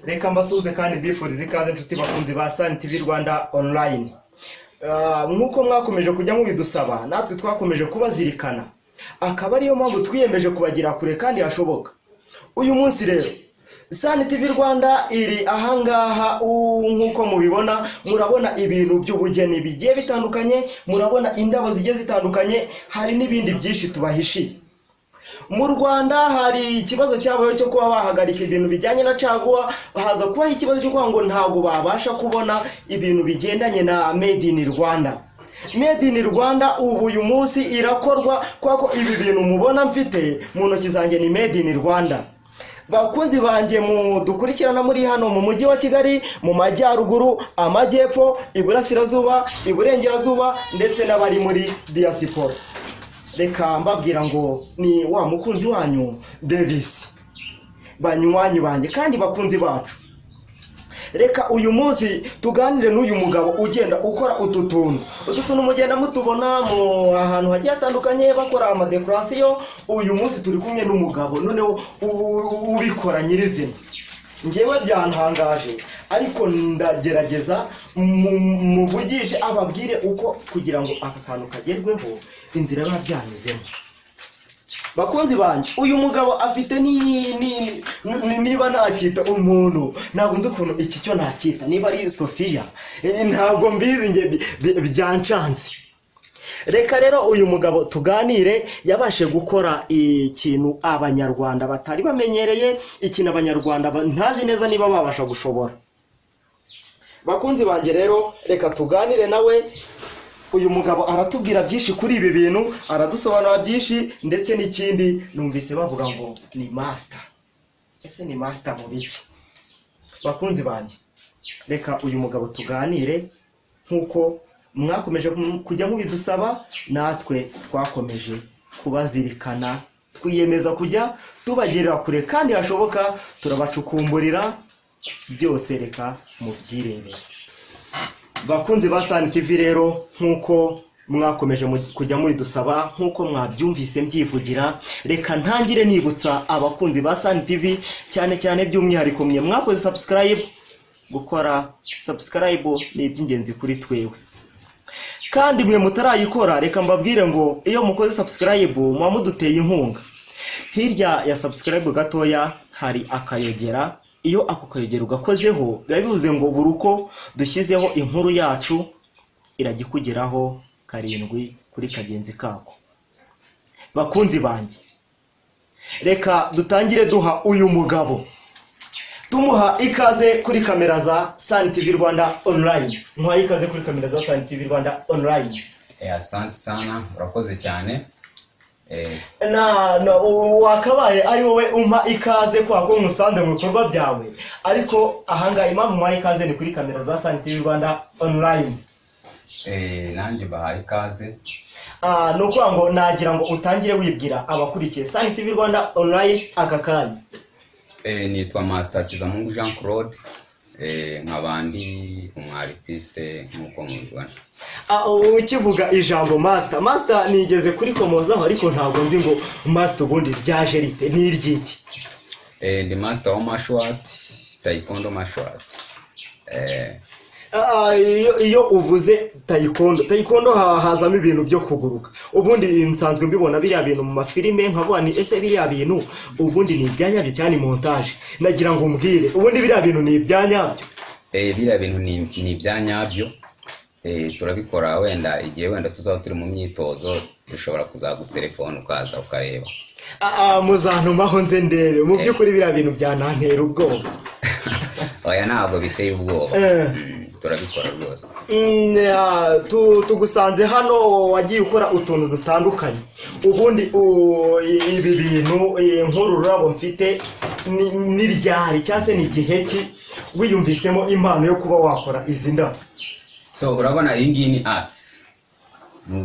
Reka mbasuhuze kandi mbifurize ikaze, inshuti bakunzi ba Sun TV Rwanda Online. Nk'uko mwakomeje kujya mubidusaba, natwe twakomeje kubazirikana, akaba ariyo mpamvu twiyemeje kubagira kure kandi hashoboka. Uyu munsi rero Sun TV Rwanda iri ahangaha. Nk'uko mubibona, murabona ibintu by'ubugeni bigiye bitandukanye, murabona indabo zigiye zitandukanye, hari n'ibindi byinshi tubahishiye. Mu Rwanda hari ikibazo cyabayeho cyo kuba bahagarika ibintu bijyanye na caguwa, haza kubaho ikibazo cyo kuvuga ngo ntabwo babasha kubona ibintu bigendanye na Made in Rwanda. Made in Rwanda ubu uyu munsi irakorwa, kubera ko ibi bintu mubona mfite mu ntoki zanjye ni Made in Rwanda. Bakunzi banjye mu dukurikirana muri hano mu mujyi wa Kigali, mu majyaruguru, amajyepfo, iburasirazuba, iburengerazuba, ndetse n'abari muri diaspora, reka mbabwira ngo ni wa mukunzi wanyu Davis. Banywanyi banjye kandi bakunzi bacu, reka uyu munsi tuganire n'uyu mugabo ugenda ukora utu tuntu. Utu tuntu mugenda mutubona mu ahantu hagiye hatandukanye bakora amadekorasiyo. Uyu munsi turi kumwe n'umugabo noneho ubikora nyirizina. Njyewe byantangaje, ariko ndagerageza muvugishe ababwire uko kugira ngo aka kantu kagerweho, inzira biba byanyuzemo. Bakunzi banjye, uyu mugabo afite niba nakita umuntu, ntabwo nzi ukuntu iki cyo nakita, niba ari Sofiya, ntabwo mbizi, njye byancanze. Reka rero uyu mugabo tuganire. Yabashe gukora ikintu Abanyarwanda batari bamenyereye, ikintu Abanyarwanda ntazi neza niba babasha gushobora. Bakunzi banjye rero, reka tuganire nawe. Uyu mugabo aratubwira byinshi kuri ibi bintu, aradusobanura byinshi. Ndetse n'ikindi, numvise bavuga ngo ni master. Ese ni master mu biki? Bakunzi banjye, reka uyu mugabo tuganire. Nk'uko mwakomeje kujya mubidusaba, natwe twakomeje kubazirikana, twiyemeza kujya tubagerera kure kandi hashoboka, turabacukumburira byose. Reka mubyirebere. Bakunzi ba Sun TV rero, nk'uko mwakomeje kujya mubidusaba, nk'uko mwabyumvise mbyivugira, reka ntangire nibutsa abakunzi ba Sun TV, cyane cyane by'umwihariko mwe mwakoze subscribe. Gukora subscribe ni iby'ingenzi kuri twewe, kandi mwe mutarayikora, reka mbabwire ngo iyo mukoze subscribe muba muduteye inkunga. Hirya ya subscribe gatoya hari akayogera. Iyo ako kayogera ugakozeho, biba bivuze ngo buri uko dushyizeho inkuru yacu irajya ikugeraho karindwi kuri kagenzi kako. Bakunzi banjye, reka dutangire duha uyu mugabo, tumuha ikaze kuri kamera za Sun TV Rwanda Online. Muhaye ikaze kuri kamera za Sun TV Rwanda Online. Asante sana, urakoze cyane. Na wakabaye ari wowe umpa ikaze kwa ko musanze mu bikorwa byawe, ariko ahangaha impamvu muhaye ikaze ni kuri kamera za Sun TV Rwanda Online. Nanjye bahaye ikaze. Ni ukuvuga ngo nagira ngo utangire wibwira abakurikiye Sun TV Rwanda Online aka kanya. Nitwa Master Kizamungu Jean Claude, nkaba ndi umu artiste nk'uko mubibona. Ukivuga ijambo master, master nigeze kurikomozaho, ariko ntabwo nzi ngo master ubundi ryaje rite, ni iry'iki? Ndi master wa martial art, taekwondo martial art. Iyo uvuze taekwondo, taekwondo hazamo ibintu byo kuguruka. Ubundi nsanzwe mbibona biriya bintu mu mafilime, nkavuga ni ese biriya bintu ubundi ni ibyanyabyo cyane montage? Nagira ngo umbwire, ubundi biriya bintu ni ibyanyabyo? Biriya bintu ni ibya nyabyo. Turabikora. Wenda igihe wenda tuzaba turi mu myitozo, dushobora kuzagutelefona ukaza ukareba. Muzantumaho nze ndebe. Mu by'ukuri biriya bintu byanantera ubwoba. Oya, ntabwo biteye ubwoba. Turabikora rwose. Tugusanze hano wagiye ukora utuntu dutandukanye. Ubundi ibi bintu, nk'uru rurabo mfite, ni ryari cyangwa se ni igihe ki wiyumvisemo impano yo kuba wakora izi ndabo? So urabona iyi ngiyi ni arts, ni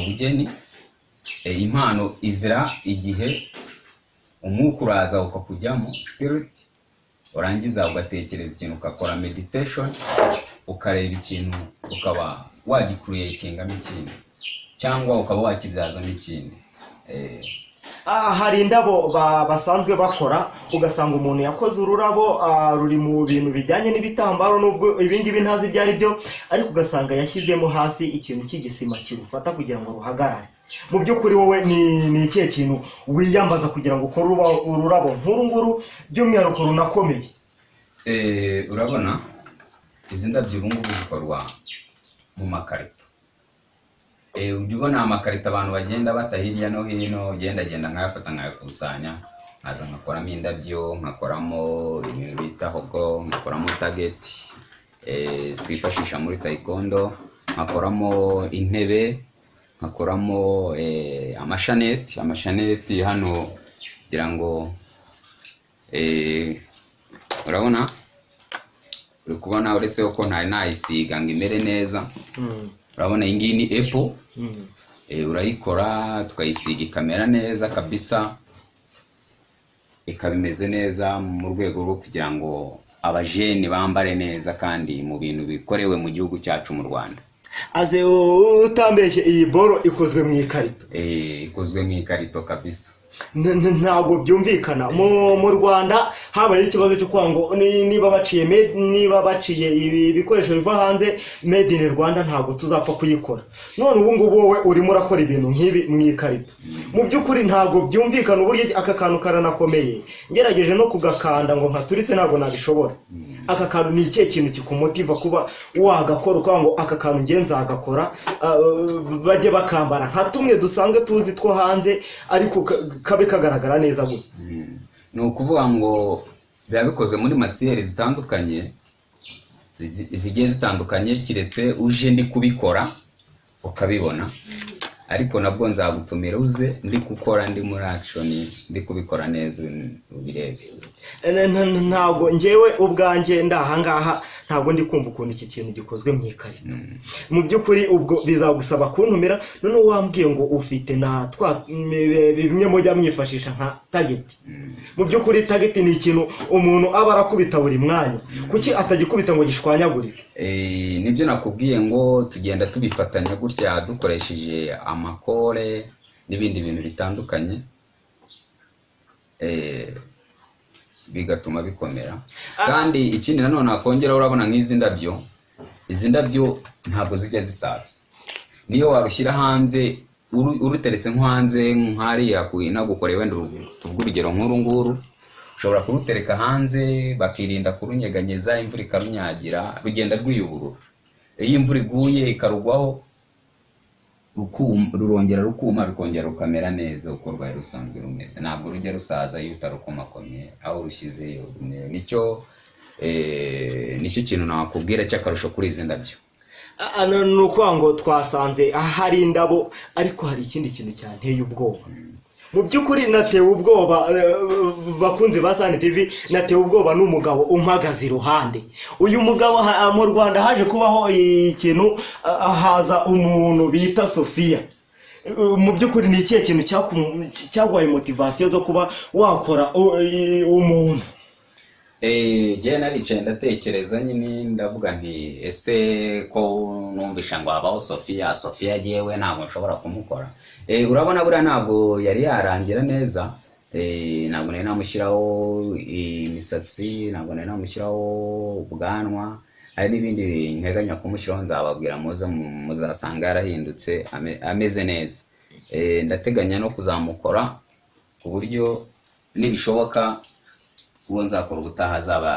ubugeni. Impano izira igihe umwuka uraza ukakujyamo, spirit, urangiza ugatekereza ikintu, ugakora meditation, ukareba ikintu, ukaba wagicreatingamo ikindi cyangwa ukaba wakibyazamo ikindi. Hari indabo basanzwe bakora, ugasanga umuntu yakoze ururabo ruri mu bintu bijyanye n'ibitambaro, nubwo ibingibi ntazi ibyo ari byo, ariko ugasanga yashyizemo hasi ikintu cy'igisima kirufata kugira ngo ruhagarare. Mu by'ukuri wowe ni ikihe kintu wiyambaza kugira ngo ukore ururabo nk'uru nguru, by'umwihariko runakomeye? Urabona izi ndabyo ubu ngubu zikorwa mu makarito. Ujya ubona amakarito abantu bagenda bata hirya no hino, ugendagenda nkayafata nkayakusanya, nkaza nkakoramo indabyo, nkakoramo ibintu bita hogo, nkakoramo tageti twifashisha muri taekwondo, nkakoramo intebe, nkakoramo amashaneti. Amashaneti hano kugira ngo urabona, uri kubona, uretse ko ntari nayisiga ngo imere neza. Urabona iyi ngiyi ni apple. Urayikora tukayisiga ikamera neza kabisa, ikaba imeze neza mu rwego rwo kugira ngo abajeni bambare neza kandi mu bintu bikorewe mu gihugu cyacu mu Rwanda. Aze utambeshye, iyi boro ikozwe mu ikarito? Ikozwe mu ikarito kabisa. Ntabwo byumvikana. Mu Rwanda habaye ikibazo cyo kuvuga ngo niba baciye ibi bikoresho biva hanze, made in Rwanda ntabwo tuzapfa kuyikora. None ubu ngubu wowe urimo urakora ibintu nk'ibi mu ikarito. Mu by'ukuri ntabwo byumvikana uburyo aka kantu karanakomeye. Ngerageje no kugakanda ngo nkaturitse ntabwo nabishobora. Aka kantu ni ikihe kintu kikumotiva kuba wagakora, ukavuga ngo aka kantu nge nzagakora, bajye bakambara nka tumwe dusanzwe tuzi two hanze, ariko kabe kagaragara neza gutya? Ni ukuvuga ngo biba bikoze muri matiyeri zitandukanye, zigiye zitandukanye, keretse uje ndi kubikora ukabibona, ariko nabwo nzagutumira uze ndi gukora, ndi muri action, ndi kubikora neza ubirebe. Ntabwo ngewe ubwanjye ndahangaha ntabwo ndi kumva ukuntu iki kintu gikozwe mu ikarito. Mu by'ukuri ubwo bizagusaba kuntumira. None wambwiye ngo ufite na twa bimwe mujya mwifashisha nka tageti. Mu by'ukuri tageti ni ikintu umuntu aba arakubita buri mwanya, kuki atagikubita ngo gishwanyagurike? Nibyo nakubwiye ngo tugenda tubifatanya gutya dukoresheje amakore n'ibindi bintu bitandukanye, bigatuma bikomera. Kandi ikindi nanone nakongera, urabona nk'izi ndabyo, izi ndabyo ntabwo zijya zisaza. Niyo warushyira hanze, uruteretse nko hanze nk'hariya nagukoreye, wenda tuvuge urugero nk'uru nguru, ushobora kurutereka hanze bakirinda kurunyeganyeza, imvura ikarunyagira, rugenda rwiyuburura. Iyo imvura iguye ikarugwaho, rurongera rukuma, rukongera rukamera neza uko rwari rusanzwe rumeze. Ntabwo rujya rusaza iyo utarukomakomye aho rushyize. Nicyo kintu nakubwira cy'akarusho kuri izi ndabyo. Ni ukuvuga ngo twasanze hari indabo, ariko hari ikindi kintu cyanteye ubwoba. Mu by'ukuri natewe ubwoba, bakunzi ba Sani TV, natewe ubwoba n'umugabo umpagaze iruhande. Uyu mugabo mu Rwanda haje kubaho ikintu, haza umuntu bita Sofia. Mu by'ukuri ni ikihe kintu cyaguhaye motivasiyo zo kuba wakora umuntu? Jye naricaye ndatekereza nyine, ndavuga nti ese ko numvisha ngo habaho Sofia, Sofia jyewe ntabwo nshobora kumukora. Urabona buriya ntabwo yari yarangira neza, ntabwo nari namushyiraho imisatsi, ntabwo nari namushyiraho ubwanwa, hari n'ibindi nteganya kumushyiraho, nzababwira muze muzasanga yarahindutse ameze neza. Ndateganya no kuzamukora ku buryo nibishoboka uwo nzakora ubutaha azaba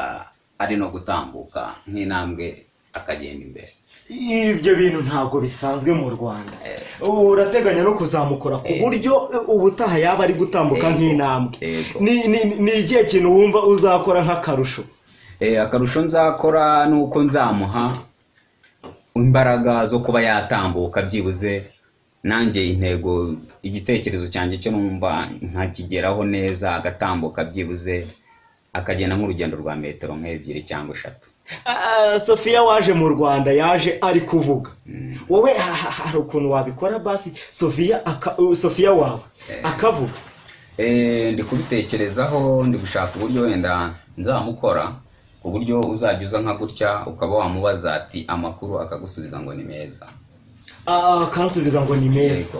ari no gutambuka nk'intambwe akagenda imbere. Ibyo bintu ntabwo bisanzwe mu Rwanda. Urateganya no kuzamukora ku buryo ubutaha yaba ari gutambuka nk'intambwe. Ni ikihe kintu wumva uzakora nk'akarusho? Akarusho nzakora ni uko nzamuha imbaraga zo kuba yatambuka byibuze, nanjye intego, igitekerezo cyanjye cyo numva nkakigeraho neza, agatambuka byibuze akagenda nk'urugendo rwa metero nk'ebyiri cyangwa 3. Sofia waje mu Rwanda yaje ari kuvuga. Wowe hari ukuntu wabikora basi Sofia wawe akavuga? Ndi kubitekerezaho, ndi gushaka uburyo wenda nzamukora ku buryo uzajya uza nka gutya ukaba wamubaza ati amakuru, akagusubiza ngo ni meza. Akansubiza ngo ni meza.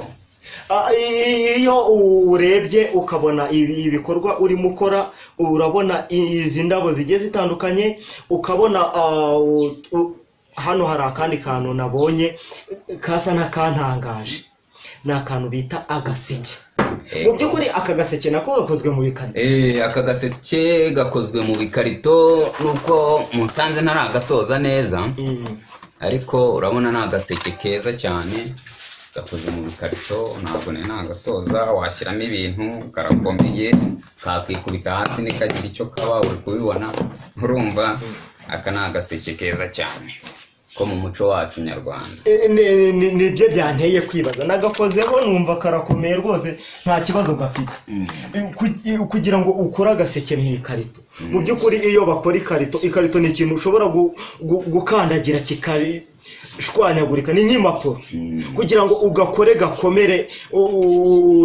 Iyo urebye ukabona ibikorwa urimo ukora, urabona izi ndabo zigiye zitandukanye, ukabona hano hari akandi kantu nabonye kasa n'akantangaje, ni akantu bita agaseke. Mu by'ukuri aka gaseke nako gakozwe mu bikarito. Aka gaseke gakozwe mu bikarito, nuko musanze ntaragasoza neza, ariko urabona ni agaseke keza cyane gakoze mu bikarito, ntabwo nari nagasoza. Washyiramo ibintu, karakomeye, kakwikubita hasi nikagira icyo kaba, uri kubibona, urumva aka ni agaseke keza cyane ko mu muco wacu nyarwanda. Nibyo byanteye kwibaza, nagakozeho numva karakomeye rwose, nta kibazo gafite. Kugira ngo ukore agaseke mu ikarito, mu by'ukuri iyo bakora ikarito, ikarito ni ikintu ushobora gukandagira kikashwanyagurika, ni nk'impapuro. Kugira ngo ugakore gakomere,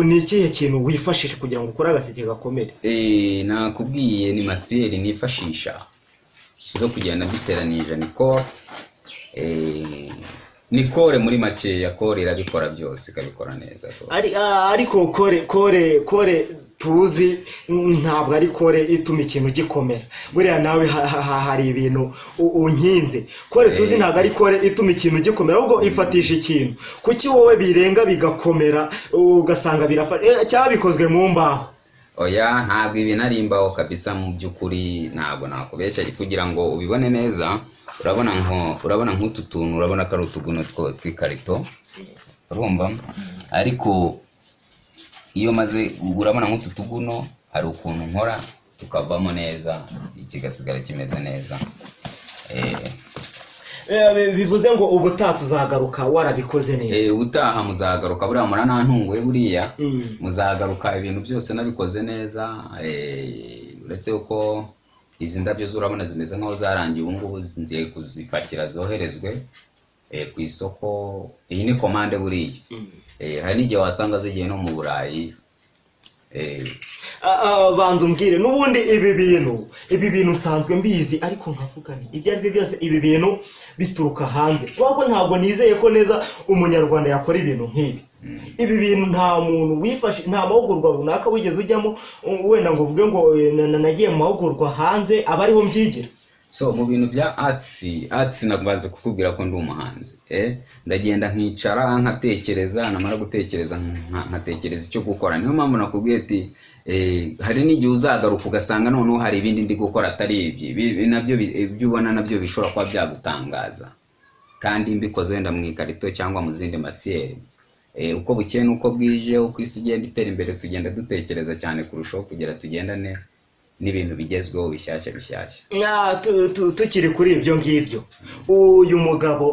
ni ikihe kintu wifashisha kugira ngo ukore agaseke gakomere? Nakubwiye ni matiyeri nifashisha zo kugenda mbiteranije, ni kore. Ni kore muri makeya, kore irabikora byose, ikabikora neza. Ariko kore tuzi ntabwo ari kore ituma ikintu gikomera. Buriya nawe hari ibintu unkinze. Kore tuzi ntabwo ari kore ituma ikintu gikomera, ahubwo ifatisha ikintu. Kuki wowe birenga bigakomera ugasanga birafasha, cyangwa bikozwe mu mbaho? Oya, ntabwo ibintu ari imbaho kabisa, mu by'ukuri ntabwo nakubeshya. Kugira ngo ubibone neza, urabona nk'utu tuntu, urabona ko ari utuguno tw'ikarito, urumva? Ariko iyo maze, urabona nk'utu tuguno hari ukuntu nkora tukavamo neza, kigasigara kimeze neza. Bivuze ngo ubutaha tuzagaruka warabikoze neza. Ubutaha muzagaruka, buriya muranantunguye, buriya muzagaruka ibintu byose nabikoze neza. Uretse ko izi ndabyo zurabona zimeze nkaho zarangiye, ubu ngubu ngiye kuzipakira zoherezwe ku isoko. Iyi ni komande buriya. Hari n'igihe wasanga zigiye no mu Burayi. Banza umbwire n'ubundi ibi bintu nsanzwe mbizi, ariko nkavuga nti ibyo ari byo byose ibi bintu bituruka hanze, kuko ntabwo nizeye ko neza umunyarwanda yakora ibintu nk'ibi. Ibi bintu nta muntu wifashe, nta mahugurwa runaka wigeze ujyamo wenda ngo uvuge ngo nagiye mu mahugurwa hanze aba ariho mbyigira. So mu bintu bya arts nabanze kukubwira ko ndi umuhanzi. Ndagenda nkicara nkatekereza, namara gutekereza nkatekereza icyo gukora. Niyo mpamvu nakubwiye ati hari n'igihe uzagaruka ugasanga noneho hari ibindi ndi gukora atari ibi, nabyo ibyo ubona nabyo bishobora kuba byagutangaza, kandi mbikoze wenda mu ikarito cyangwa mu zindi matiyeri. Uko bukeye nuko bwije, uko isi igenda itera imbere, tugenda dutekereza cyane kurushaho kugira tugendane n'ibintu bigezweho bishyashya bishyashya. Tukiri kuri ibyo ngibyo, uyu mugabo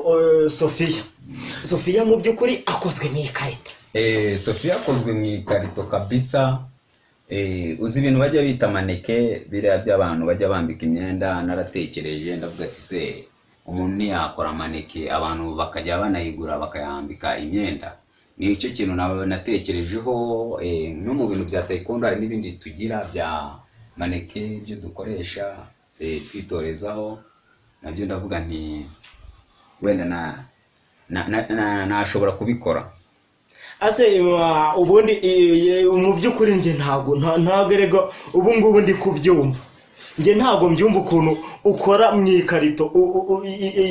Sofiya mu by'ukuri akozwe mu ikarito. Sofiya akozwe mu ikarito kabisa. Uzi ibintu bajya bita maneke, biriya by'abantu bajya bambika imyenda. Naratekereje ndavuga ati se umuntu ntiyakora maneke abantu bakajya banayigura bakayambika imyenda? Ni icyo kintu natekerejeho. No mu bintu bya taekwondo hari n'ibindi tugira bya maneke ibyo dukoresha twitorezaho, nabyo ndavuga nti wenda nashobora kubikora. Ase ubundi mu by'ukuri nge ntabwo erega ubu ngubu ndi kubyumva, nge ntabwo mbyumva ukuntu ukora mu ikarito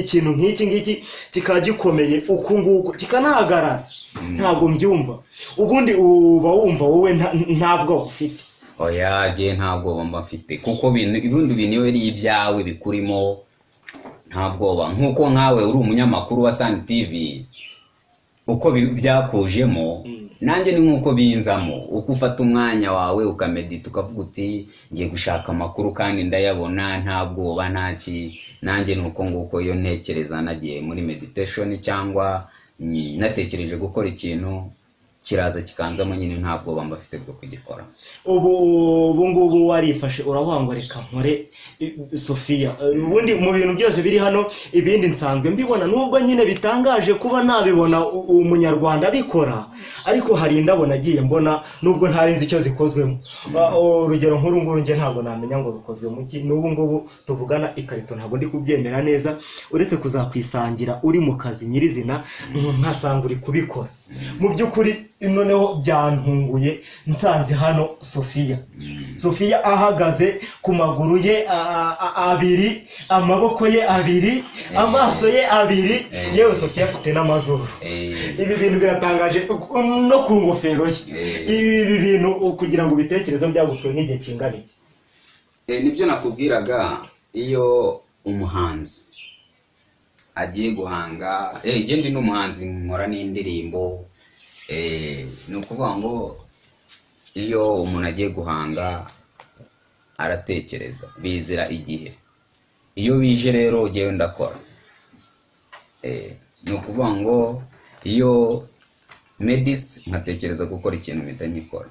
ikintu nk'iki ngiki kikaba gikomeye uku nguku kikanahagarara, ntabwo mbyumva. Ubundi uba wumva wowe ntabwo ufite? Oya, jye ntabwo mba mfite, kuko ibindi bintu iyo ari ibyawe bikurimo nta bwoba. Nk'uko nkawe uri umunyamakuru wa Sun TV, uko byakujemo nanjye ni nk'uko binzamo. Uko ufata umwanya wawe ukamedita ukavuga uti ngiye gushaka amakuru kandi ndayabona, nta bwoba nta ki. Nanjye ni uko nguko iyo ntekereza nagiye muri meditation cyangwa natekereje gukora ikintu, kiraza kikanzamo nyine, nta bwoba mba mfite bwo kugikora. Ubu ngubu warifashe uravuga ngo reka nkore Sofiya. Ubundi mu bintu byose biri hano ibindi nsanzwe mbibona, nubwo nyine bitangaje kuba nabibona umunyarwanda abikora, ariko hari indabo nagiye mbona nubwo ntarinzi icyo zikozwemo. Urugero nk'uru nguru nge ntabwo namenya ngo rukozwe mu ki, n'ubu ngubu tuvugana ikarito ntabwo ndi kubyemera neza, uretse kuzakwisangira uri mu kazi nyirizina nkasanga uri kubikora. Mu by'ukuri noneho byantunguye nsanze hano Sofiya. Sofiya ahagaze ku maguru ye abiri, amaboko ye abiri, amaso ye abiri, yewe Sofiya afite n'amazuru. Ibi bintu biratangaje, no ku ngofero ye. Ibi bintu kugira ngo ubitekerezeho byagutwaye nk'igihe kingana iki? Nibyo nakubwiraga, iyo umuhanzi agiye guhanga, njye ndi n'umuhanzi nkora n'indirimbo, ni ukuvuga ngo iyo umuntu agiye guhanga aratekereza, bizira igihe. Iyo bije rero ugiye ndakora. Ni ukuvuga ngo iyo medis nkatekereza gukora ikintu mpita nkikora.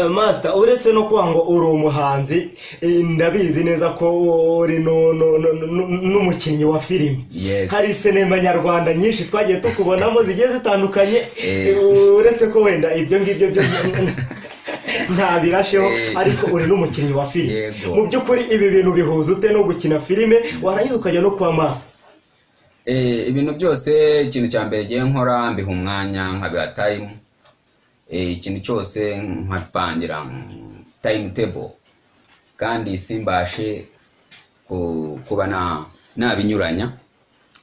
Master, uretse no kuba ngo uri umuhanzi, ndabizi neza ko uri n'umukinnyi wa filime. Hari sinema nyarwanda nyinshi twagiye tukubonamo zigiye zitandukanye, uretse ko wenda ibyo ngibyo byo ntabirasheho, ariko uri n'umukinnyi wa filime. Mu by'ukuri ibi bintu bihuza ute no gukina filime warangiza ukajya no kuba master? Ibintu byose, ikintu cya mbere ngiye nkora mbiha umwanya, nkabiha time. Ikintu cyose nkapangira timetable, kandi simbashe kuba nabinyuranya,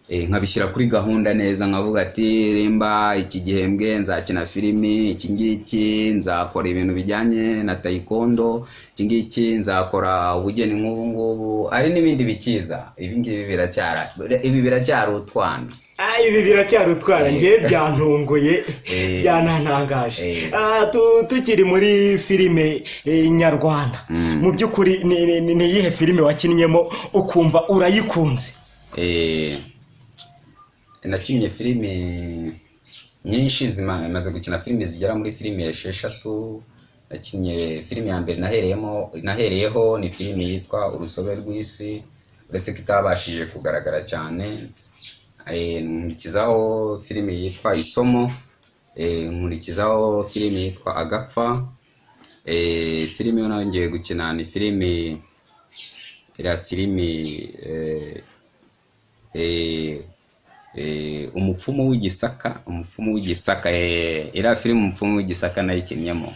nkabishyira kuri gahunda neza, nkavuga ati rimba iki gihembwe nzakina filimi, iki ngiki nzakora ibintu bijyanye na taekwondo, iki ngiki nzakora ubugeni nk'ubu ngubu, ari n'ibindi bikiza. Ibi ngibi biracyari utwana. Ibi biracyari utwana, ngiye byantunguye, byanantangaje. Tukiri muri filime nyarwanda, mu by'ukuri ni iyihe filime wakinnyemo ukumva urayikunze? Nakinnye filime nyinshi, maze gukina filime zigera muri filime 6. Nakinnye filime ya mbere nahereyeho ni filime yitwa Urusobe rw'Isi, uretse ko itabashije kugaragara cyane. Nkurikizaho filime yitwa Isomo, nkurikizaho filime yitwa Agapfa. Filime yo nongeye gukina ni filime iriya filime Umupfumu w'Igisaka, Umupfumu w'Igisaka, iriya filime Umupfumu w'Igisaka nayikinnyemo.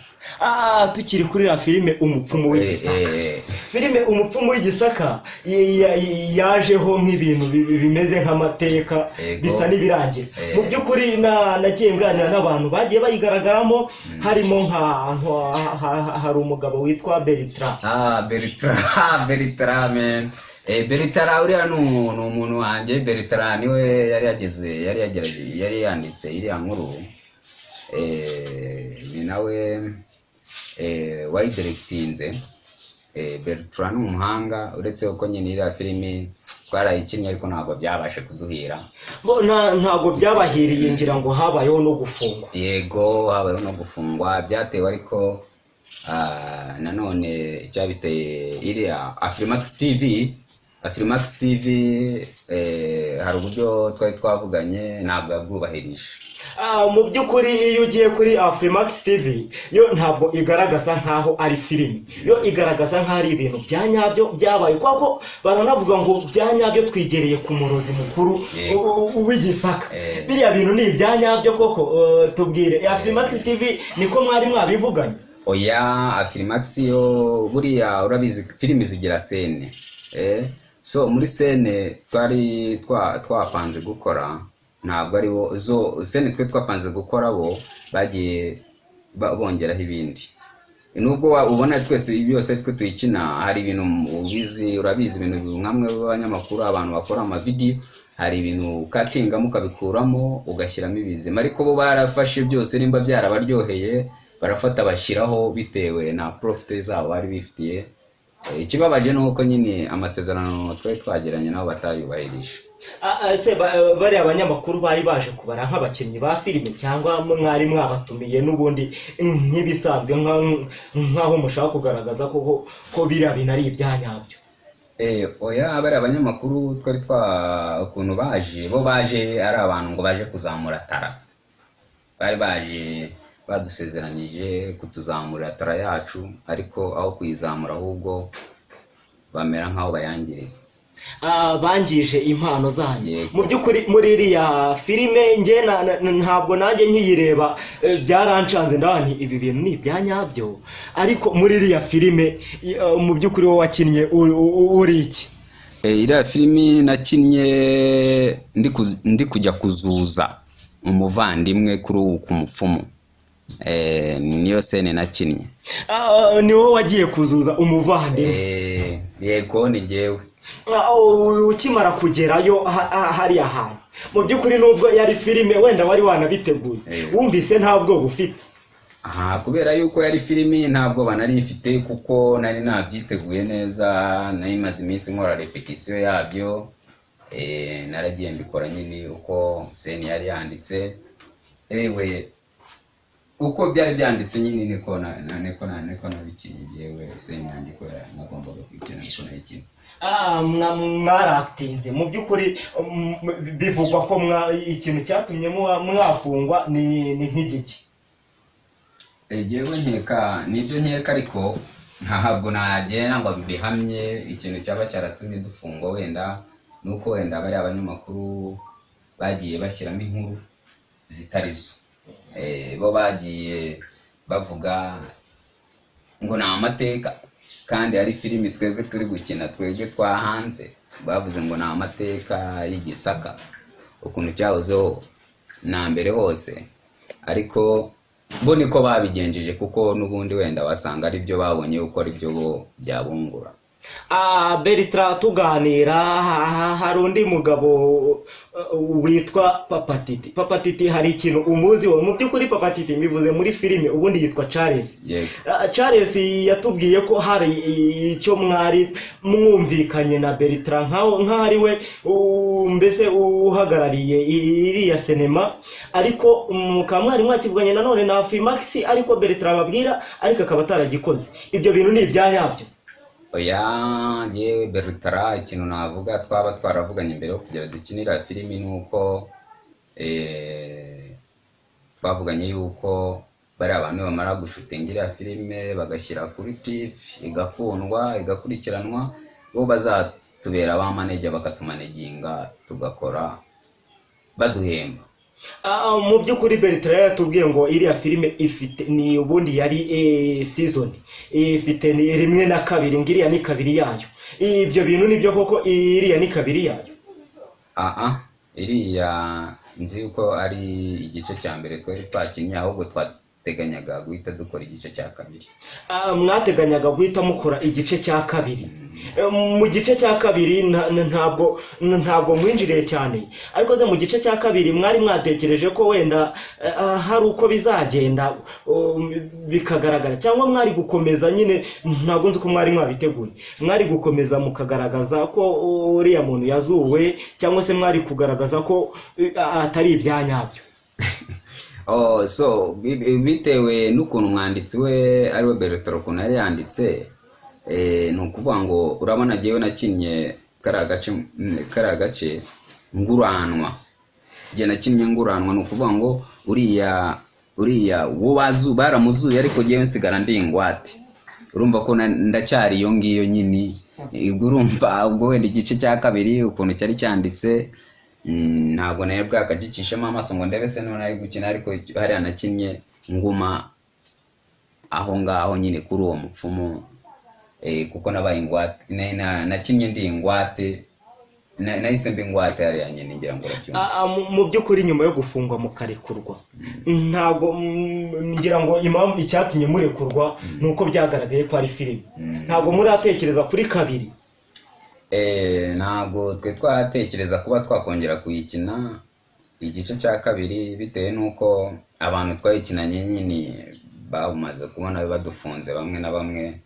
Tukiri kuri iriya filime Umupfumu w'Igisaka. Filime Umupfumu w'Igisaka yajeho nk'ibintu bimeze nk'amateka, bisa n'ibirangira. Mu by'ukuri nagiye nganira n'abantu bagiye bayigaragaramo, harimo nka hari umugabo witwa Bertrand. Bertrand man. Bertrand uriya ni umuntu wanjye. Bertrand niwe yari yanditse iriya nkuru, ni nawe wayidirectinze. Bertrand ni umuhanga, uretse ko nyine iriya filimi twarayikinnye ariko ntabwo byabashe kuduhira. Ntabwo byabahiriye, ngira ngo habayeho no gufungwa. Yego, habayeho no gufungwa, byatewe ariko nanone icyabiteye iriya Afrimax TV. Afrimax TV hari uburyo twari twavuganye ntabwo yabwubahirije. Mu by'ukuri iyo ugiye kuri Afrimax TV yo ntabwo igaragaza nkaho ari filime, yo igaragaza nkaho ari ibintu bya nyabyo byabaye, kuko baranavuga ngo bya nyabyo twigereye ku murozi mukuru w'Igisaka. Biriya bintu ni ibya nyabyo koko? Tubwire, Afrimax TV niko mwari mwabivuganye? Oya, Afrimax yo buriya urabizi filime zigira sene. So muri sene twari twapanze gukora, ntabwo ari bo zo sene twe twapanze gukora, bo bagiye bongeraho ibindi. Nubwo ubona twese byose twe tuyikina, hari ibintu ubizi, urabizi ibintu nkamwe b'abanyamakuru, abantu bakora ama video, hari ibintu katingamo ukabikuramo ugashyiramo ibizima, ariko bo barafashe byose nimba byarabaryoheye barafata bashyiraho bitewe na profit zabo bari bifitiye. Ikibabaje nuko nyine amasezerano twari twagiranye nabo batayubahirije. Se bari abanyamakuru bari baje kubara nk'abakinnyi ba filime, cyangwa mwari mwabatumiye n'ubundi nk'ibisanzwe nkaho mushaka kugaragaza ko biriya bintu ari ibyanyabyo? Oya, bari abanyamakuru twari ukuntu baje, bo baje ari abantu ngo baje kuzamura tara, bari baje badusezeranyije kutuzamura tara yacu, ariko aho kuyizamura ahubwo bamera nkaho bayangiriza. Bangije impano zanyu. Mu by'ukuri muri iriya filime nge ntabwo nanjye nkiyireba byarancanze, ndabona ibi bintu ni ibya nyabyo. Ariko muri iriya filime mu by'ukuri wowe wakinnye uri iki? Iriya filime nakinnye ndi kujya kuzuza umuvandimwe kuri ku mupfumu. Niyo sene nakinnye. Ni wowe wagiye kuzuza umuvandimwe? Yego, ni njyewe. Ukimara kugerayo hariya hantu, mu by'ukuri nubwo yari filime wenda wari wanabiteguye, wumvise ntabwo bufite? Aha, kubera yuko yari filime ntabwo banari mfite, kuko nari nabyiteguye neza, nari maze iminsi nkora repetition yabyo. Naragiye mbikora nyine uko sene yari yanditse, ewe uko byari byanditse nyine niko niko nabikinnye yewe sene yanjye ko nagombaga kuyikina niko nayikinnye. Mwaratinze mu by'ukuri. Bivugwa ko ikintu cyatumye mwafungwa ni nk'igiki? Jewe nkeka nibyo nkeka, ariko ntabwo nagenda ngo mbihamye. Ikintu cyaba cyaratumye dufungwa wenda nuko wenda bari abanyamakuru bagiye bashyiramo inkuru zitarizo. Bo bagiye bavuga ngo ni amateka, kandi ari filimi twebwe turi gukina, twebwe twahanze. Bavuze ngo ni amateka y'igisaka ukuntu cyahozeho na mbere hose, ariko bo niko babigenjeje, kuko n'ubundi wenda wasanga ari byo babonye uko ari byo bo byabungura. Bertrand, tuganira hari undi mugabo witwa Papa Titi. Papa Titi hari ikintu umuzi we? Mu by'ukuri Papa Titi mbivuze muri filime, ubundi yitwa Charles. Charles yatubwiye ko hari icyo mwari mwumvikanye na Bertrand nkaho ari we mbese uhagarariye iriya sinema, ariko mukaba mwari mwakivuganye nanone na Afrimax, ariko Bertrand ababwira ariko akaba ataragikoze. Ibyo bintu ni ibya nyabyo? Oya, njyewe Bertrand ikintu navuga twaba twaravuganye mbere yo kugira dukinira filimi nuko twavuganye yuko bari abantu bamara gushutingira filime bagashyira kuri TV igakundwa igakurikiranwa, bo bazatubera ba manager bakatumaneginga tugakora baduhemba. Mu by'ukuri Bertrand yatubwiye ngo iriya filime ifite ni ubundi yari season ifite ni 1 na 2, ngiriya ni 2 yayo. Ibyo bintu nibyo koko iriya ni 2 yayo? Iriya nzi yuko ari igice cya mbere twari twakinnye, ahubwo twateganyaga guhita dukora igice cya 2. Mwateganyaga guhita mukora igice cya 2. Mu gice cya 2 ntabwo mwinjiriye cyane, ariko ze mu gice cya 2 mwari mwatekereje ko wenda hari uko bizagenda bikagaragara, cyangwa mwari gukomeza nyine? Ntabwo nzi ko mwari mwabiteguye, mwari gukomeza mukagaragaza ko uriya muntu yazuwe, cyangwa se mwari kugaragaza ko atari ibya nyabyo? So bitewe n'ukuntu umwanditsi we ari we Bertrand ukuntu yari yanditse, ni ukuvuga ngo urabona jyewe nakinnye kariya gace nguranwa, jye nakinnye nguranwa, ni ukuvuga ngo uriya wo baramuzuye, ariko jyewe nsigara ndi ingwate. Urumva ko ndacyari iyo ngiyo nyine. Urumva ubwo wenda igice cya 2 ukuntu cyari cyanditse ntabwo nayo bwakagicishemo amaso ngo ndebe se none ari gukina, ariko hariya nakinnye nguma aho ngaho nyine kuri uwo mupfumu. Kuko nabaye ingwate, nakinnye ndi ingwate, nahise mba ingwate hariya nyine, ngira ngo urabyumva. Mu by'ukuri nyuma yo gufungwa mukarekurwa, ntabwo ngira ngo impamvu icyatumye murekurwa nuko byagaragaye ko ari filime, ntabwo muratekereza kuri 2? Ntabwo twe twaratekereza kuba twakongera kuyikina igice cya 2, bitewe nuko abantu twayikinanye nyine bamaze kubona badufunze bamwe na bamwe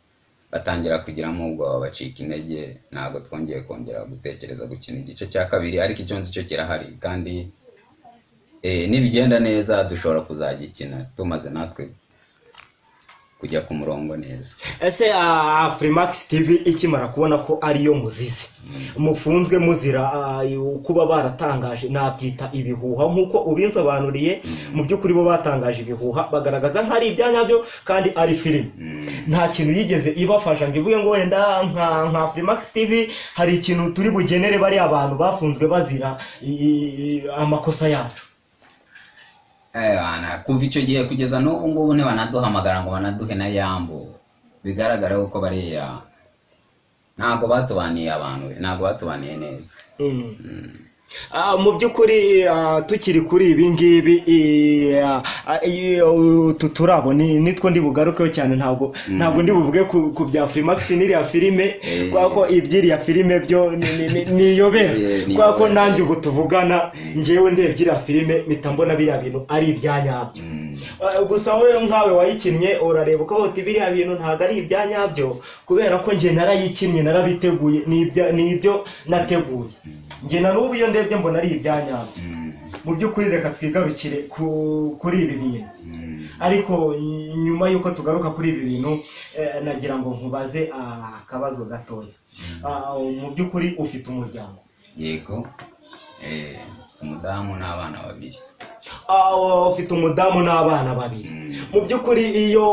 batangira kugiramo ubwoba bacika intege. Ntabwo twongeye kongera gutekereza gukina igice cya 2, ariko icyo nzi cyo kirahari, kandi nibigenda neza dushobora kuzagikina tumaze natwe kujya ku murongo neza. Ese Afrimax TV ikimara kubona ko ariyo muzizi mufunzwe muzira kuba baratangaje, nabyita ibihuha nk'uko ubinsobanuriye, mu by'ukuri bo batangaje ibihuha bagaragaza nk'ari ibyanyabyo kandi ari filime, nta kintu yigeze ibafasha ngo ivuge ngo wenda nka Afrimax TV hari ikintu turi bugenere bari abantu bafunzwe bazira amakosa yacu. Kuva icyo gihe kugeza n'ubu ngubu ntibanaduhamagara ngo banaduhe na yambo, bigaragara ko bariya ntabwo batubaniye abantu, ntabwo batubaniye neza. Mu by'ukuri tukiri kuri ibi ngibi, utu turabo nitwo ndi bugarukeho cyane, ntabwo ndi buvuge ku bya Afrimax n'iriya filime, kubera ko iby'iriya filime byo niyobera, kubera ko nanjye ubu tuvugana ngewe ndebye iriya filime mpita mbona biriya bintu ari ibyanyabyo. Gusa wowe nkawe wayikinnye urareba uko uti biriya bintu ntabwo ari ibyanyabyo, kubera ko njye narayikinnye, narabiteguye, nibyo nateguye. Njye na n'ubu iyo ndebye mbona ari ibyanyabyo. Mu by'ukuri reka twigarukire kuri ibi bintu, ariko nyuma y'uko tugaruka kuri ibi bintu nagira ngo nkubaze akabazo gatoya. Mu by'ukuri ufite umuryango? Yego, umudamu n'abana babiri. Ufite umudamu n'abana babiri. Mu by'ukuri iyo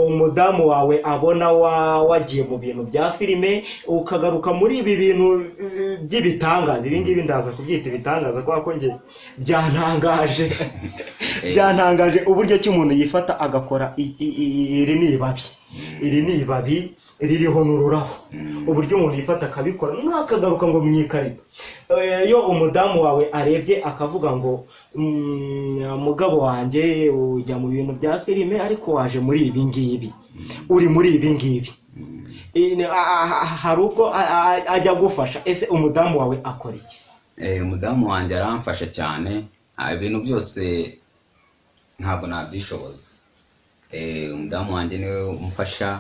umudamu wawe abona wagiye mu bintu bya filime ukagaruka muri ibi bintu by'ibitangaza, ibi ngibi ndaza kubyita ibitangaza kubera ko njye byantangaje, byantangaje uburyo ki umuntu yifata agakora iri ni ibabi, iri ni ibabi ririho n'ururabo, uburyo umuntu yifata akabikora ntakagaruka ngo mu ikarito. Iyo umudamu wawe arebye akavuga ngo mugabo wanjye ujya mu bintu bya filime ariko waje muri ibi ngibi, uri muri ibi ngibi, hari ubwo ajya gufasha? Ese umudamu wawe akora iki? Umudamu wanjye aramfasha cyane, ibintu byose ntabwo nabyishoboza. Umudamu wanjye niwe umfasha,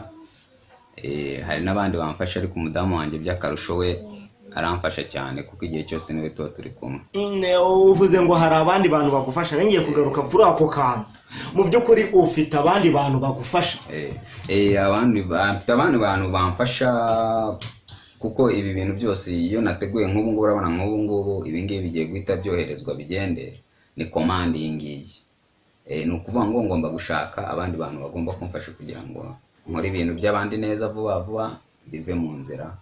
hari n'abandi bamfasha, ariko umudamu wanjye by'akarusho we aramfasha cyane kuko igihe cyose niwe tuba turi kumwe. Uvuze ngo hari abandi bantu bagufasha, ngiye kugaruka kuri ako kantu. Mu by'ukuri ufite abandi bantu bagufasha? Mfite abandi bantu bamfasha, kuko ibi bintu byose iyo nateguye nk'ubu ngubu, urabona nk'ubu ngubu ibi ngibi bigiye guhita byoherezwa bigende, ni komande iyi ngiyi. Ni ukuvuga ngo ngomba gushaka abandi bantu bagomba kumfasha kugira ngo nkore ibintu by'abandi neza vuba vuba bive mu nzira.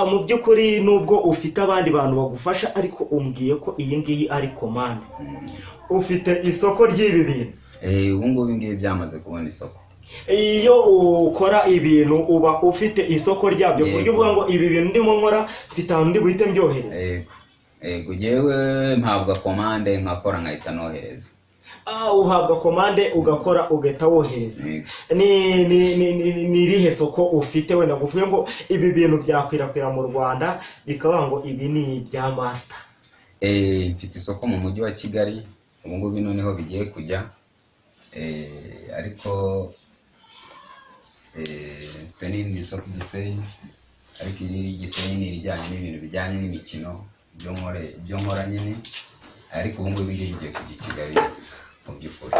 Mu by'ukuri nubwo ufite abandi bantu bagufasha, ariko umbwiye ko iyi ngiyi ari komande, ufite isoko ry'ibi bintu? Ubu ngubu ngibi byamaze kubona isoko. Iyo ukora ibintu uba ufite isoko ryabyo, ku buryo uvuga ngo ibi bintu ndimo nkora mfite ahantu ndi buhite mbyohereza? Yego, njyewe mpabwa komande nkakora nkahita nohereza. Uhabwa komande ugakora ugahita wohereza. Ni irihe soko ufite wenda ngo uvuge ngo ibi bintu byakwirakwira mu Rwanda bikaba ngo ibi ni ibya master? Mfite isoko mu mujyi wa Kigali, ubu ngubu noneho bigiye kujya, ariko mfite n'irindi soko i Gisenyi, ariko iri Gisenyi ni irijyanye n'ibintu bijyanye n'imikino ibyo nkora nyine, ariko ubu ngubu bigiye kujya i Kigali. Mu by'ukuri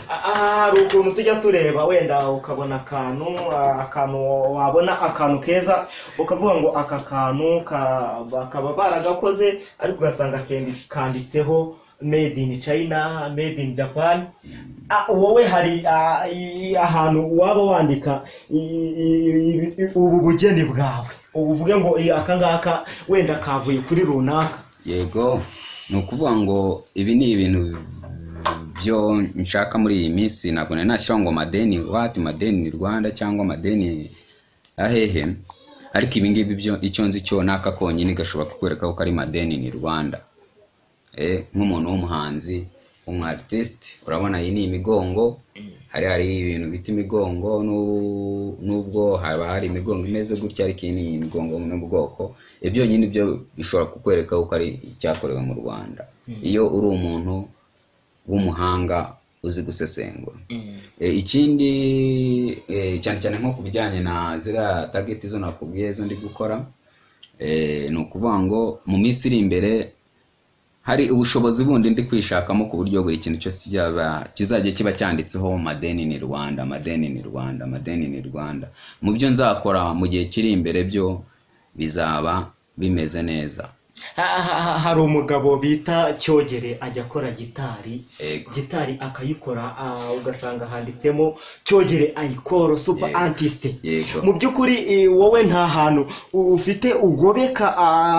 hari ukuntu tujya tureba wenda ukabona akantu wabona akantu keza ukavuga ngo aka kantu bakaba baragakoze, ariko ugasanga kanditseho made in China, made in Japan. Wowe hari ahantu waba wandika ubu bugeni bwawe uvuge ngo aka ngaka wenda kavuye kuri runaka? Yego, ni ukuvuga ngo ibi ni ibintu byo nshaka muri iyi minsi, ntabwo nari nashyiraho ngo madeni wati madeni Rwanda cyangwa madeni ahehe, ariko ibi ngibi byo icyo nzi cyo naka konyine gashobora kukwereka ko ari madeni ni Rwanda. Nk'umuntu w'umuhanzi, umu artist, urabona iyi ni imigongo, hari ibintu bita imigongo, nubwo haba hari imigongo imeze gutya, ariko iyi ni imigongo n'ubwoko, ibyo nyine byo bishobora kukwereka ko ari icyakorewe mu Rwanda. Iyo uri umuntu w'umuhanga uzi gusesengura. Ikindi cyane cyane nko kubijyanye na ziriya target zo nakubwiye zo ndi gukora, ni ukuvuga ngo mu minsi iri imbere Hari ubushobozi bundi ndi kwishakamo ku buryo buri kintu cyose kizajya kiba cyanditseho Made in Rwanda, Made in Rwanda, Made in Rwanda. Mu byo nzakora mu gihe kiri imbere byo bizaba bimeze neza. Hari umugabo bita Cyogere, ajya akora gitari. Yego. Gitari akayikora, ugasanga handitsemo Cyogere ayikoro super artist. Mu by'ukuri wowe nta hantu ufite ugobeka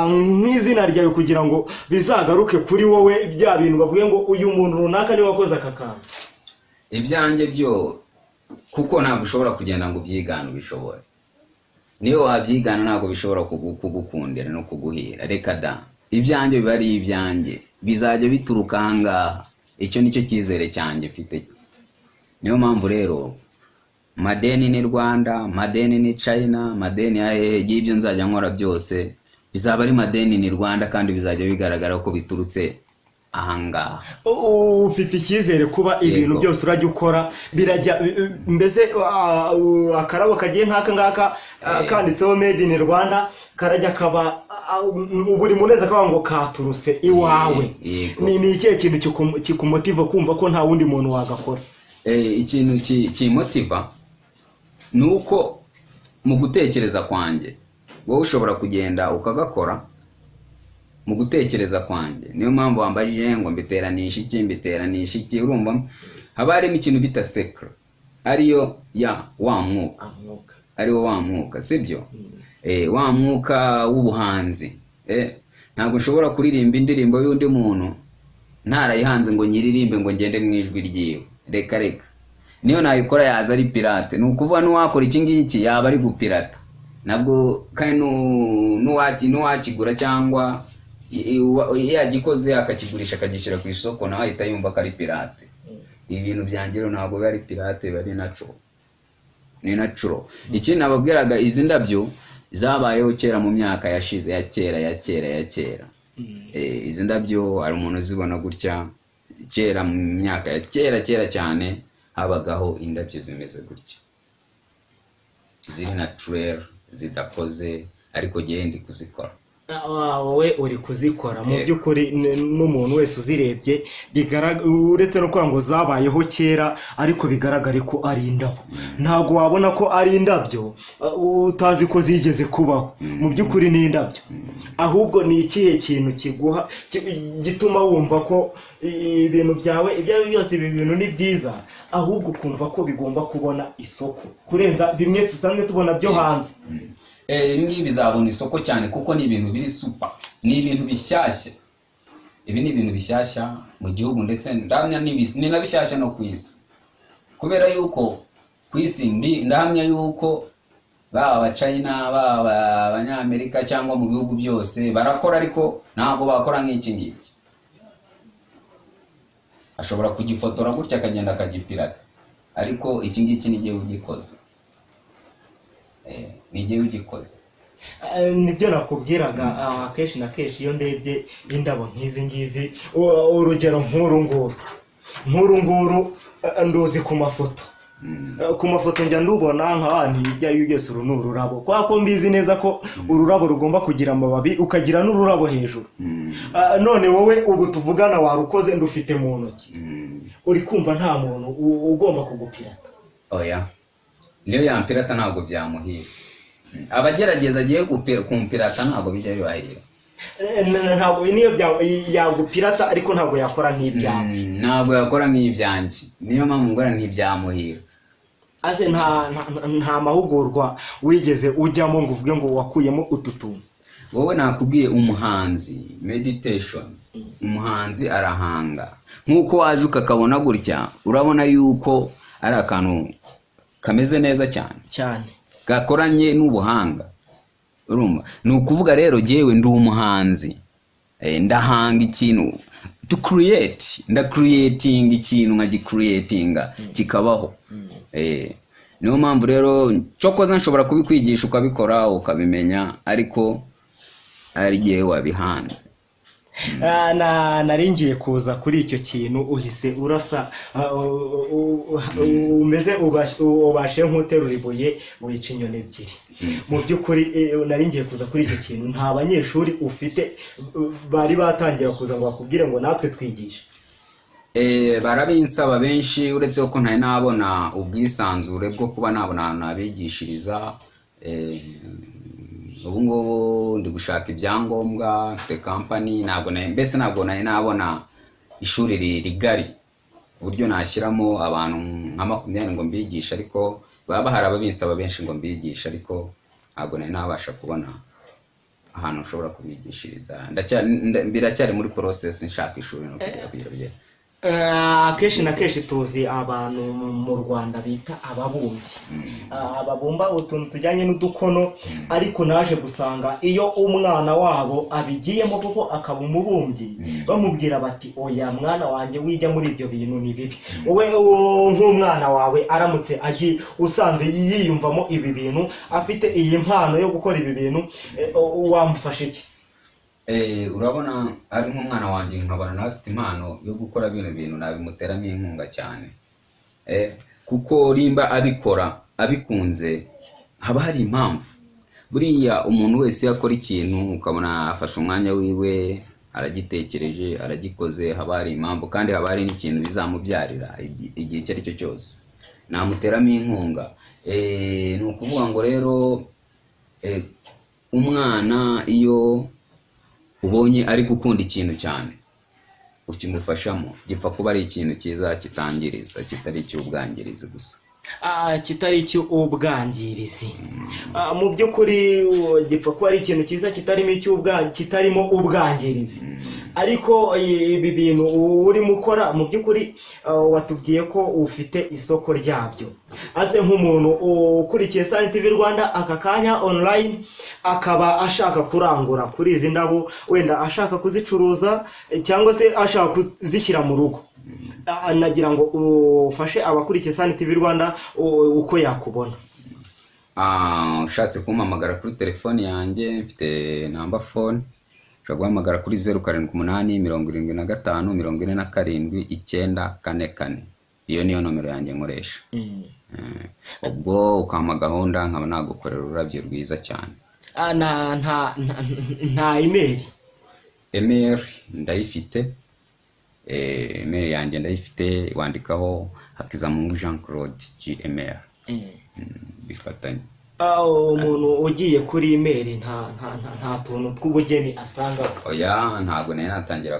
nk'izina ryawe kugira ngo bizagaruke kuri wowe, bya bintu bavuge ngo uyu muntu runaka niwe wakoze aka kantu? Ibyanjye byo, kuko ntabwo ushobora kugenda ngo ubyigane ubishobore. Niyo wabyigana ntabwo bishobora kugukundira no kuguhira. Reka da, ibyanjye biba ari ibyanjye, bizajya bituruka ahangaha. Icyo nicyo cyizere cyanjye mfite. Niyo mpamvu rero Made in Rwanda, Made in China, Made in hehe, ibyo nzajya nkora byose bizaba ari Made in Rwanda, kandi bizajya bigaragara ko biturutse ahangaha. Ufite icyizere kuba ibintu byose urajya ukora birajya mbese akarabo kagiye nk'aka ngaka, kanditseho made in Rwanda, karajya kaba buri muntu wese akavuga ngo katurutse iwawe? Yego. Ni ikihe kintu kikumotiva kumva ko nta wundi muntu wagakora? Ikintu kimotiva ni uko mu gutekereza kwanjye, wowe ushobora kugenda ukagakora. Mu gutekereza kwanjye, niyo mpamvu wambajije ngo mbiteranisha iki, mbiteranisha iki. Urumva haba harimo ikintu bita secret, ariyo ya wa mwuka, ariwo wa mwuka, sibyo? Wa mwuka w'ubuhanzi. Ntabwo ushobora kuririmba indirimbo y'undi muntu ntarayihanze ngo nyiririmbe ngo ngende mu ijwi ryiwe. Reka reka, niyo nayikora yaza ari pirate. Ni ukuvuga n'uwakora iki ngiki yaba ari gupirata nabwo, kandi n'uwakigura cyangwa yagikoze akakigurisha akagishyira ku isoko, nawe ahita yumva ko ari pirate. Ibintu byanjye rero ntabwo biba ari pirate, biba ari natural, ni natural. Ikindi nababwiraga, izi ndabyo zabayeho kera mu myaka yashize ya kera ya kera ya kera. Izi ndabyo hari umuntu uzibona gutya. Kera mu myaka ya kera kera cyane habagaho indabyo zimeze gutya, ziri naturel, zidakoze, ariko ngewe ndi kuzikora. Wowe uri kuzikora mu by'ukuri n'umuntu wese uzirebye, uretse no kuvuga ngo zabayeho kera, ariko bigaragare ko ari indabo. Ntabwo wabona ko ari indabyo utazi ko zigeze kubaho. Mu by'ukuri ni indabyo. Ahubwo ni ikihe kintu kiguha gituma wumva ko ibintu byawe, ibyo ari byo byose, ibi bintu ni byiza, ahubwo ukumva ko bigomba kubona isoko kurenza bimwe dusanzwe tubona byo hanze? Ibi ngibi bizabona isoko cyane, kuko ni ibintu biri super, ni ibintu bishyashya. Ibi ni ibintu bishyashya mu gihugu, ndetse ndahamya ni na bishyashya no ku isi, kubera yuko ku isi ndahamya yuko baba Abachina, baba Abanyamerika, cyangwa mu bihugu byose barakora, ariko ntabwo bakora nk'iki ngiki. Ashobora kugifotora gutya akagenda akagipirata, ariko iki ngiki ni igihe ugikoze. Ni igihe ugikoze. Nibyo nakubwiraga. Kenshi na kenshi iyo ndebye indabo nk'izi ngizi, urugero nk'uru nguru, nk'uru nguru, nduzi ku mafoto. Ku mafoto njya ndubona nka ibyo ari byo byose uru ni ururabo, kubera ko mbizi neza ko ururabo rugomba kugira amababi, ukagira n'ururabo hejuru. None wowe ubu tuvugana warukoze, ndufite mu ntoki, uri kumva nta muntu ugomba kugupirata? Oya, niyo yampirata ntabwo byamuhira. Abagerageza agiye kumpirata ntabwo bijya bibahira. Ntabwo niyo yagupirata, ariko ntabwo yakora nk'ibyawe. Ntabwo yakora nk'ibyanjye, niyo mpamvu ngora ntibyamuhira. Ase nta mahugurwa wigeze ujyamo ngo uvuge ngo wakuyemo utu tuntu? Wowe nakubwiye, umuhanzi meditation, umuhanzi arahanga. Nk'uko waje ukakabona gutya, urabona yuko ari akantu kameze neza cyane. Cyane. Gakoranye n'ubuhanga. Urumva, ni ukuvuga rero jyewe ndi umuhanzi. Ndahanga ikintu, to create, ndacreating ikintu, nkagicreatinga kikabaho. Niyo mpamvu rero cyokoza nshobora kubikwigisha ukabikora ukabimenya, ariko ari igihe wabihanze. Nari ngiye kuza kuri icyo kintu, uhise urasa, umeze ubashe nk'uterura ibuye wica inyoni ebyiri. Mu by'ukuri nari ngiye kuza kuri icyo kintu. Nta banyeshuri ufite bari batangira kuza ngo bakubwire ngo natwe twigishe? Barabinsaba benshi, uretse ko ntari nabona ubwisanzure bwo kuba nabona ahantu nabigishiriza. Ubu ngubu ndi gushaka ibyangombwa, mfite kampani, ntabwo mbese ntabwo nari nabona ishuri rigari ku buryo nashyiramo abantu nka 20 ngo mbigishe, ariko baba hari ababinsaba benshi ngo mbigishe, ariko ntabwo nari nabasha kubona ahantu nshobora kubigishiriza. Biracyari muri process, nshaka ishuri no kugira bigere. Akenshi na kenshi tuzi abantu mu Rwanda bita ababumbyi, babumba utuntu tujyanye n'udukono, ariko naje gusanga iyo umwana wabo abigiyemo koko akaba umubumbyi, bamubwira bati oya mwana wanjye wijya muri ibyo bintu ni bibi. Wowe nk'umwana wawe aramutse agiye usanze yiyumvamo ibi bintu, afite iyi mpano yo gukora ibi bintu, wamufasha iki? Urabona ari nk'umwana wanjye nkabona nawe afite impano yo gukora bino bintu, nabimuteramo inkunga cyane, kuko rimba abikora abikunze haba hari impamvu. Buriya umuntu wese yakora ikintu ukabona afashe umwanya wiwe aragitekereje aragikoze, haba hari impamvu kandi haba hari n'ikintu bizamubyarira igihe icyo ari cyo cyose, namuteramo inkunga. Ni ukuvuga ngo rero umwana iyo ubonye ari gukunda ikintu cyane ukimufashamo, gipfa kuba ari ikintu cyiza kitangiriza, kitari icy'ubwangirizi gusa. Kitari icy'ubwangirizi. Mu by'ukuri gipfa kuba ari ikintu cyiza kitarimo ubwangirizi. Ariko ibi bintu urimo ukora mu by'ukuri watubwiye ko ufite isoko ryabyo. Ase nk'umuntu ukurikiye Sun TV Rwanda aka kanya online akaba ashaka kurangura kuri izi ndabo, wenda ashaka kuzicuruza cyangwa se ashaka kuzishyira mu rugo, nagira ngo ufashe abakurikiye Sun TV Rwanda uko yakubona. Ushatse kumpamagara kuri telefone yanjye, mfite number phone, ushobora guhamagara kuri 078 75 47 944. Iyo niyo nomero yanjye nkoresha. Ubwo ukampa gahunda nkaba nagukorera ururabyo rwiza cyane. Nta email? Email ndayifite. Email yanjye ndayifite, wandikaho Hakizamungu Jean Claude gmail. Bifatanye. Umuntu ugiye kuri email nta tuntu tw'ubugeni asanga? Oya, ntabwo nari natangira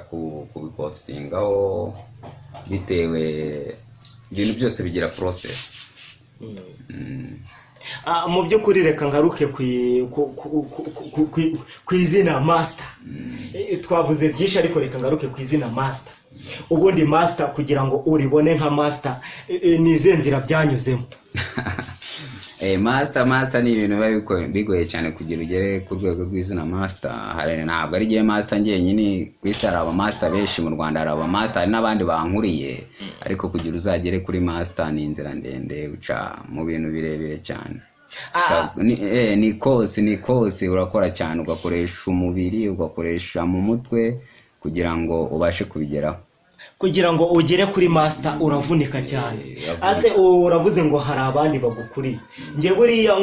kubipostingaho, bitewe ibintu byose bigira process. Mu by'ukuri reka ngaruke ku izina master. Twavuze byinshi ariko reka ngaruke ku izina master. Ubundi master kugira ngo uribone nka master ni izihe nzira byanyuzemo? Master ni ibintu biba bigoye cyane kugira ugere ku rwego rw'izina master. Ntabwo ari gihe master njyenyine ku isi, hari aba master benshi mu Rwanda, hari aba master hari n'abandi bankuriye, ariko kugira uzagere kuri master ni inzira ndende, uca mu bintu birebire cyane. Ni kosi urakora cyane, ugakoresha umubiri, ugakoresha mu mutwe kugira ngo ubashe kubigeraho. Kugira ngo ugere kuri master uravunika cyane. Ase uravuze ngo hari abandi bagukuriye. Nge buriya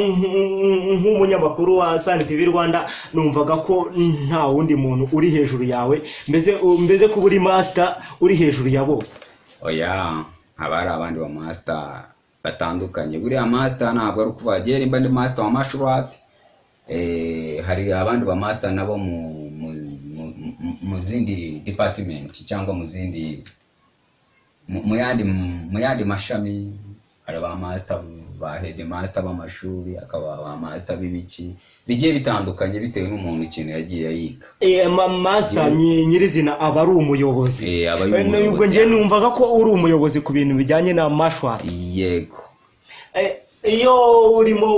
nk'umunyamakuru wa Sun TV Rwanda numvaga ko nta wundi muntu uri hejuru yawe, mbese kuba uri master uri hejuru ya bose. Oya, haba hari abandi ba master batandukanye. Buriya master ntabwo ari ukuvuga gera imba ndi master wa martial art, hari abandi ba master nabo mu zindi department cyangwa mu zindi mu yandi mashami. Hari ba master ba head master b'amashuri, akaba ba master b'ibiki bigiye bitandukanye bitewe n'umuntu ikintu yagiye yiga. Master nyirizina aba ari umuyobozi. Ubwo ngiye numvaga ko uri umuyobozi ku bintu bijyanye na martial art. Yego. Iyo urimo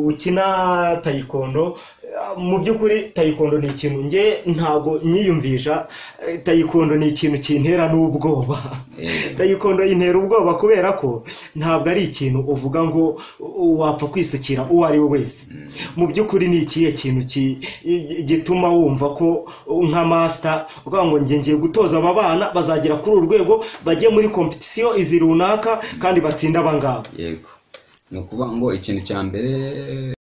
ukina taekwondo Mu by'ukuri taekwondo ni ikintu nge ntabwo nyiyumvisha. Taekwondo ni ikintu kintera n'ubwoba. Taekwondo intera ubwoba kubera ko ntabwo ari ikintu uvuga ngo wapfa kwisukira uwo ari we wese. Mu by'ukuri ni ikihe kintu gituma wumva ko nka master uvuga ngo nge ngiye gutoza aba bana bazagera kuri uru rwego, bajye muri competition izi runaka kandi batsinde aba ngaba? Yego, ni ukuvuga ngo ikintu cya mbere